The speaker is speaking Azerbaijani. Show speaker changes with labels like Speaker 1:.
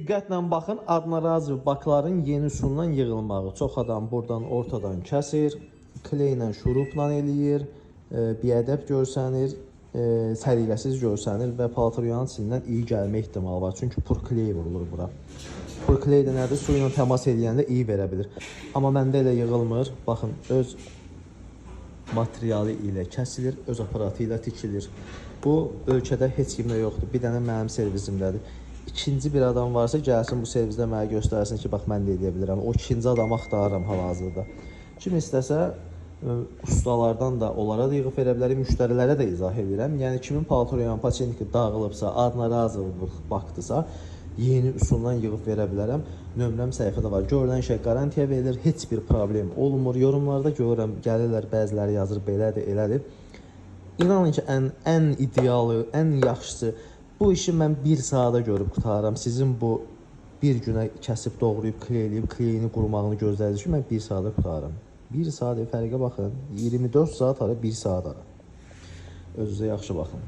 Speaker 1: Diqqətlə baxın, adnarazı bakların yeni üsulla yığılmağı. Çox adam buradan ortadan kəsir, kleylə, şurupla eləyir, biədəb görsənir, səliqəsiz görsənir və paltaryanın içindən iyi gəlmə ehtimalı var. Çünki purkley vurulur bura. Purkley də nədir? Su ilə təmas eləyəndə iyi verə bilir. Amma məndə elə yığılmır. Baxın, öz materialı ilə kəsilir, öz aparatı ilə tikilir. Bu ölkədə heç kimdə yoxdur. Bir dənə mənim servisimdədir. İkinci bir adam varsa gəlsin bu servizdə mənə göstərsin ki, bax mən də eləyə bilirəm. O ikinci adamı axtarıram hal-hazırda. Kim istəsə ustalardan da onlara da yığıb verə bilərik, müştərilərə də izah edirəm. Yəni kimin paltaryan paçeniki dağılıbsa, adnarazı bakdısa, yeni üsulla yığıb verə bilərəm. Nömrəm səhifədə var. Görülən işə qarantiya verilir, heç bir problem olmur. Yorumlarda görürəm, gəlirlər bəziləri yazır belədir, elədir. İnanın ki, ən idealı, ən yaxşısı bu işi mən bir saata görüb qurtarıram. Sizin bu bir günə kəsib doğrayıb, kleyləyib, kleyini qurmağını gözlədiniz ki, mən bir saata qurtarıram. Bir saat fərqə baxın. 24 saat ara, 1 saat ara. Özünüzə yaxşı baxın.